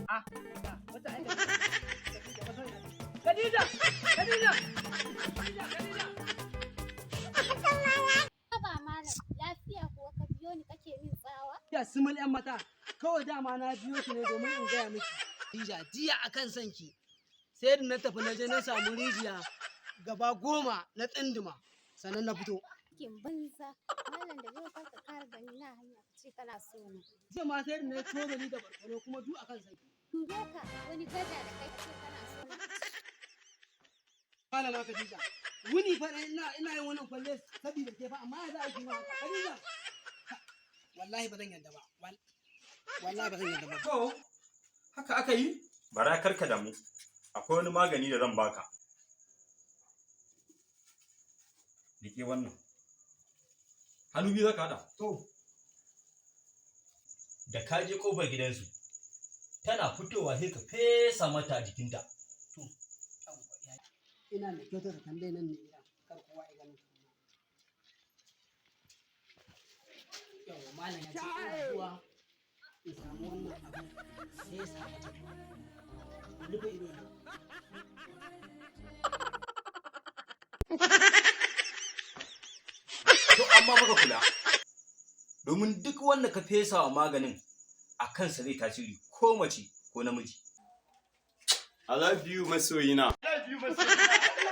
Ah, wata aika. Khadija! Khadija! Khadija, Khadija! Haba malam, lafiya kuwa ka biyo ni kake min tsawa? Ya simul yan mata, kawai dama na biyo ki ne domin in gaya miki. Khadija, jiya akan son ki. Sai da na tafi na je na samu rijiya gaba 10 na tsinduma, sannan na fito. Kin banza, malam, da yau kar ka kara gani na hanya ka ce kana so na. Jiya ma sai da na tozali da barkono, kuma duk akan son ki. Dube ka, wani gaja da kai, ka ce kana so na. Malama Khadija, wuni fa ina yin wannan kwalle saboda ke fa, amma ya za a yi ma haka? Khadija. Wallahi ba zan yarda ba. Wallahi ba zan yarda ba. To, haka aka yi? Bara, karka damu. Akwai wani magani da zan baka. Rike wannan. Hannu biyu zaka haɗa. To, Da ka je kofar gidansu, tana fitowa sai ka fesa mata a jikinta. Yawwa, ina mai kyautar da tambayi nan ne gidan, kar kowa ya gani tukuna. Yawwa, malam ya ce ina zuwa in samu wannan abu sai ya sa mata. In rufe ido na. To, amma baka kula, domin duk wanda ka fesa wa maganin a kansa zai tasiri, ko mace ko namiji. I love you, masoyina. I love you, masoyina.